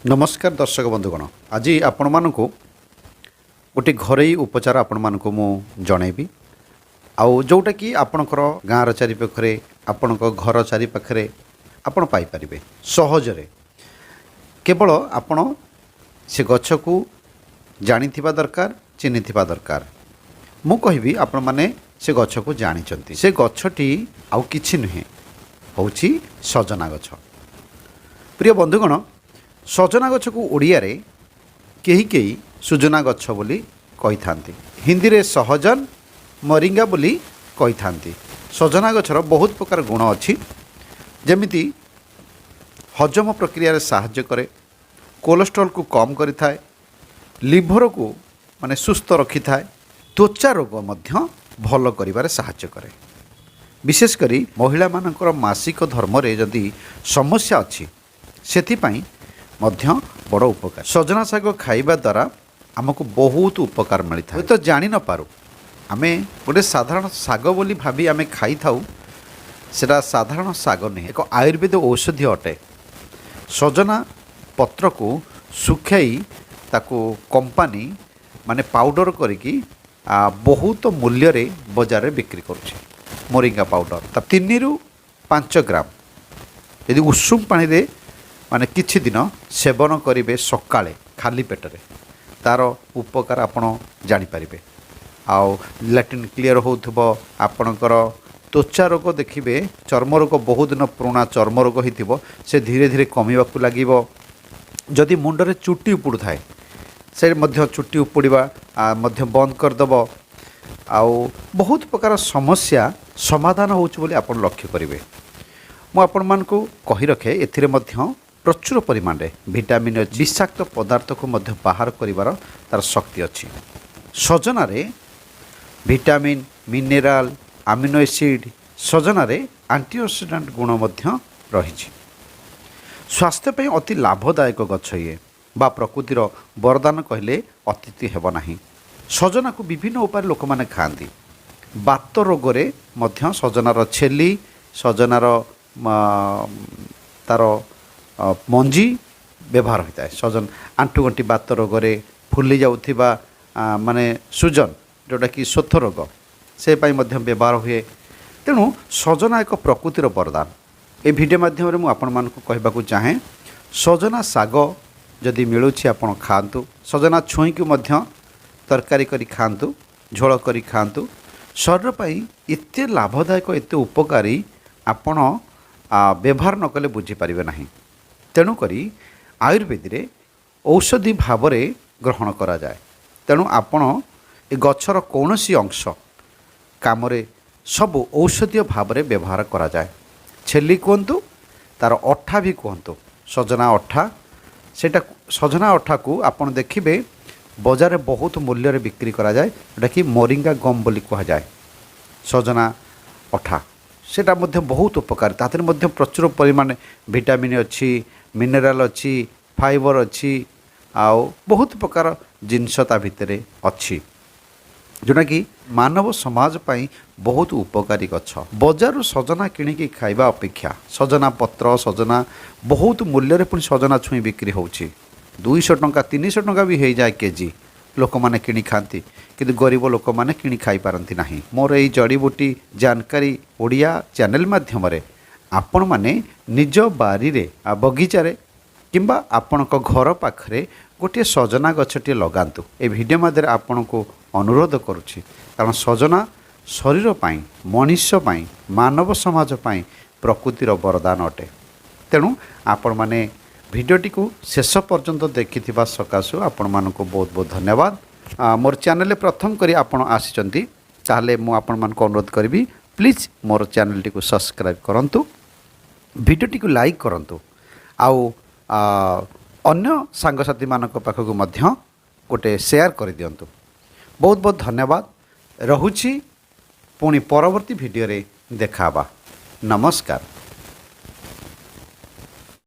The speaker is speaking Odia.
ନମସ୍କାର ଦର୍ଶକ ବନ୍ଧୁଗଣ, ଆଜି ଆପଣମାନଙ୍କୁ ଗୋଟିଏ ଘରୋଇ ଉପଚାର ଆପଣମାନଙ୍କୁ ମୁଁ ଜଣାଇବି ଆଉ ଯେଉଁଟାକି ଆପଣଙ୍କର ଗାଁର ଚାରିପାଖରେ, ଆପଣଙ୍କ ଘର ଚାରିପାଖରେ ଆପଣ ପାଇପାରିବେ ସହଜରେ। କେବଳ ଆପଣ ସେ ଗଛକୁ ଜାଣିଥିବା ଦରକାର, ଚିହ୍ନିଥିବା ଦରକାର। ମୁଁ କହିବି, ଆପଣମାନେ ସେ ଗଛକୁ ଜାଣିଛନ୍ତି। ସେ ଗଛଟି ଆଉ କିଛି ନୁହେଁ, ହେଉଛି ସଜନା ଗଛ। ପ୍ରିୟ ବନ୍ଧୁଗଣ, ସଜନା ଗଛକୁ ଓଡ଼ିଆରେ କେହି କେହି ସୁଜନା ଗଛ ବୋଲି କହିଥାନ୍ତି। ହିନ୍ଦୀରେ ସହଜନ, ମରିଙ୍ଗା ବୋଲି କହିଥାନ୍ତି। ସଜନା ଗଛର ବହୁତ ପ୍ରକାର ଗୁଣ ଅଛି, ଯେମିତି ହଜମ ପ୍ରକ୍ରିୟାରେ ସାହାଯ୍ୟ କରେ, କୋଲେଷ୍ଟ୍ରଲକୁ କମ୍ କରିଥାଏ, ଲିଭରକୁ ମାନେ ସୁସ୍ଥ ରଖିଥାଏ, ତ୍ୱଚା ରୋଗ ମଧ୍ୟ ଭଲ କରିବାରେ ସାହାଯ୍ୟ କରେ। ବିଶେଷ କରି ମହିଳାମାନଙ୍କର ମାସିକ ଧର୍ମରେ ଯଦି ସମସ୍ୟା ଅଛି, ସେଥିପାଇଁ ମଧ୍ୟ ବଡ଼ ଉପକାର। ସଜନା ଶାଗ ଖାଇବା ଦ୍ୱାରା ଆମକୁ ବହୁତ ଉପକାର ମିଳିଥାଏ। ହୁଏତ ଜାଣି ନପାରୁ, ଆମେ ଗୋଟେ ସାଧାରଣ ଶାଗ ବୋଲି ଭାବି ଆମେ ଖାଇଥାଉ। ସେଟା ସାଧାରଣ ଶାଗ ନୁହେଁ, ଏକ ଆୟୁର୍ବେଦ ଔଷଧି ଅଟେ। ସଜନା ପତ୍ରକୁ ଶୁଖାଇ ତାକୁ କମ୍ପାନୀ ମାନେ ପାଉଡ଼ର କରିକି ବହୁତ ମୂଲ୍ୟରେ ବଜାରରେ ବିକ୍ରି କରୁଛି। ମୋରିଙ୍ଗା ପାଉଡ଼ର ତା 3ରୁ 5 ଗ୍ରାମ ଯଦି ଉଷୁମ ପାଣିରେ ମାନେ କିଛି ଦିନ ସେବନ କରିବେ ସକାଳେ ଖାଲି ପେଟରେ, ତା'ର ଉପକାର ଆପଣ ଜାଣିପାରିବେ। ଆଉ ଲାଟ୍ରିନ୍ କ୍ଲିଅର୍ ହେଉଥିବ ଆପଣଙ୍କର, ତ୍ୱଚା ରୋଗ ଦେଖିବେ, ଚର୍ମ ରୋଗ, ବହୁତ ଦିନ ପୁରୁଣା ଚର୍ମ ରୋଗ ହେଇଥିବ, ସେ ଧୀରେ ଧୀରେ କମିବାକୁ ଲାଗିବ। ଯଦି ମୁଣ୍ଡରେ ଚୁଟି ଉପୁଡ଼ୁଥାଏ, ସେ ମଧ୍ୟ ଚୁଟି ଉପୁଡ଼ିବା ମଧ୍ୟ ବନ୍ଦ କରିଦେବ। ଆଉ ବହୁତ ପ୍ରକାର ସମସ୍ୟା ସମାଧାନ ହେଉଛି ବୋଲି ଆପଣ ଲକ୍ଷ୍ୟ କରିବେ। ମୁଁ ଆପଣମାନଙ୍କୁ କହି ରଖେ, ଏଥିରେ ମଧ୍ୟ ପ୍ରଚୁର ପରିମାଣରେ ଭିଟାମିନ୍ ଅଛି। ବିଷାକ୍ତ ପଦାର୍ଥକୁ ମଧ୍ୟ ବାହାର କରିବାର ତା'ର ଶକ୍ତି ଅଛି। ସଜନାରେ ଭିଟାମିନ୍, ମିନେରାଲ, ଆମିନୋ ଏସିଡ୍, ସଜନାରେ ଆଣ୍ଟିଅକ୍ସିଡାଣ୍ଟ ଗୁଣ ମଧ୍ୟ ରହିଛି। ସ୍ୱାସ୍ଥ୍ୟ ପାଇଁ ଅତି ଲାଭଦାୟକ ଗଛ ଇଏ ବା ପ୍ରକୃତିର ବରଦାନ କହିଲେ ଅତ୍ୟୁକ୍ତି ହେବ ନାହିଁ। ସଜନାକୁ ବିଭିନ୍ନ ଉପାୟରେ ଲୋକମାନେ ଖାଆନ୍ତି। ବାତ ରୋଗରେ ମଧ୍ୟ ସଜନାର ଛେଲି, ସଜନାର ତା'ର ମଞ୍ଜି ବ୍ୟବହାର ହୋଇଥାଏ। ସଜନ ଆଣ୍ଠୁଗଣ୍ଠି ବାତ ରୋଗରେ, ଫୁଲି ଯାଉଥିବା ମାନେ ସୁଜନ, ଯେଉଁଟାକି ଶୋଥ ରୋଗ, ସେ ପାଇଁ ମଧ୍ୟ ବ୍ୟବହାର ହୁଏ। ତେଣୁ ସଜନା ଏକ ପ୍ରକୃତିର ବରଦାନ। ଏ ଭିଡ଼ିଓ ମାଧ୍ୟମରେ ମୁଁ ଆପଣମାନଙ୍କୁ କହିବାକୁ ଚାହେଁ, ସଜନା ଶାଗ ଯଦି ମିଳୁଛି ଆପଣ ଖାଆନ୍ତୁ। ସଜନା ଛୁଇଁକୁ ମଧ୍ୟ ତରକାରୀ କରି ଖାଆନ୍ତୁ, ଝୋଳ କରି ଖାଆନ୍ତୁ। ଶରୀର ପାଇଁ ଏତେ ଲାଭଦାୟକ, ଏତେ ଉପକାରୀ, ଆପଣ ବ୍ୟବହାର ନ କଲେ ବୁଝିପାରିବେ ନାହିଁ। ତେଣୁକରି ଆୟୁର୍ବେଦରେ ଔଷଧି ଭାବରେ ଗ୍ରହଣ କରାଯାଏ। ତେଣୁ ଆପଣ ଏ ଗଛର କୌଣସି ଅଂଶ କାମରେ ସବୁ ଔଷଧୀୟ ଭାବରେ ବ୍ୟବହାର କରାଯାଏ। ଛେଲି କୁହନ୍ତୁ, ତା'ର ଅଠା ବି କୁହନ୍ତୁ, ସଜନା ଅଠା, ସେଇଟା ସଜନା ଅଠାକୁ ଆପଣ ଦେଖିବେ ବଜାରରେ ବହୁତ ମୂଲ୍ୟରେ ବିକ୍ରି କରାଯାଏ, ଯେଉଁଟାକି ମୋରିଙ୍ଗା ଗମ୍ ବୋଲି କୁହାଯାଏ। ସଜନା ଅଠା ସେଇଟା ମଧ୍ୟ ବହୁତ ଉପକାରୀ। ତା ଦେହରେ ମଧ୍ୟ ପ୍ରଚୁର ପରିମାଣରେ ଭିଟାମିନ୍ ଅଛି, ମିନେରାଲ୍ ଅଛି, ଫାଇବର୍ ଅଛି ଆଉ ବହୁତ ପ୍ରକାର ଜିନିଷ ତା ଭିତରେ ଅଛି, ଯେଉଁଟାକି ମାନବ ସମାଜ ପାଇଁ ବହୁତ ଉପକାରୀ ଗଛ। ବଜାରରୁ ସଜନା କିଣିକି ଖାଇବା ଅପେକ୍ଷା ସଜନା ପତ୍ର, ସଜନା ବହୁତ ମୂଲ୍ୟରେ, ପୁଣି ସଜନା ଛୁଇଁ ବିକ୍ରି ହେଉଛି 200 ଟଙ୍କା, 300 ଟଙ୍କା ବି ହେଇଯାଏ କେଜି। ଲୋକମାନେ କିଣି ଖାଆନ୍ତି, କିନ୍ତୁ ଗରିବ ଲୋକମାନେ କିଣି ଖାଇପାରନ୍ତି ନାହିଁ। ମୋର ଏଇ ଜଡ଼ିବୁଟି ଜାନକାରୀ ଓଡ଼ିଆ ଚ୍ୟାନେଲ୍ ମାଧ୍ୟମରେ ଆପଣମାନେ ନିଜ ବାରିରେ, ବଗିଚାରେ କିମ୍ବା ଆପଣଙ୍କ ଘର ପାଖରେ ଗୋଟିଏ ସଜନା ଗଛଟିଏ ଲଗାନ୍ତୁ, ଏ ଭିଡ଼ିଓ ମାଧ୍ୟମରେ ଆପଣଙ୍କୁ ଅନୁରୋଧ କରୁଛି। କାରଣ ସଜନା ଶରୀର ପାଇଁ, ମଣିଷ ପାଇଁ, ମାନବ ସମାଜ ପାଇଁ ପ୍ରକୃତିର ବରଦାନ ଅଟେ। ତେଣୁ ଆପଣମାନେ ଭିଡ଼ିଓଟିକୁ ଶେଷ ପର୍ଯ୍ୟନ୍ତ ଦେଖିଥିବା ସକାଶୁ ଆପଣମାନଙ୍କୁ ବହୁତ ବହୁତ ଧନ୍ୟବାଦ। ମୋର ଚ୍ୟାନେଲରେ ପ୍ରଥମ କରି ଆପଣ ଆସିଛନ୍ତି, ତାହେଲେ ମୁଁ ଆପଣମାନଙ୍କୁ ଅନୁରୋଧ କରିବି, ପ୍ଲିଜ୍ ମୋର ଚ୍ୟାନେଲଟିକୁ ସବସ୍କ୍ରାଇବ୍ କରନ୍ତୁ, ଭିଡ଼ିଓଟିକୁ ଲାଇକ୍ କରନ୍ତୁ ଆଉ ଅନ୍ୟ ସାଙ୍ଗସାଥିମାନଙ୍କ ପାଖକୁ ମଧ୍ୟ ଗୋଟେ ସେୟାର କରିଦିଅନ୍ତୁ। ବହୁତ ବହୁତ ଧନ୍ୟବାଦ ରହୁଛି। ପୁଣି ପରବର୍ତ୍ତୀ ଭିଡ଼ିଓରେ ଦେଖା ହେବା। ନମସ୍କାର।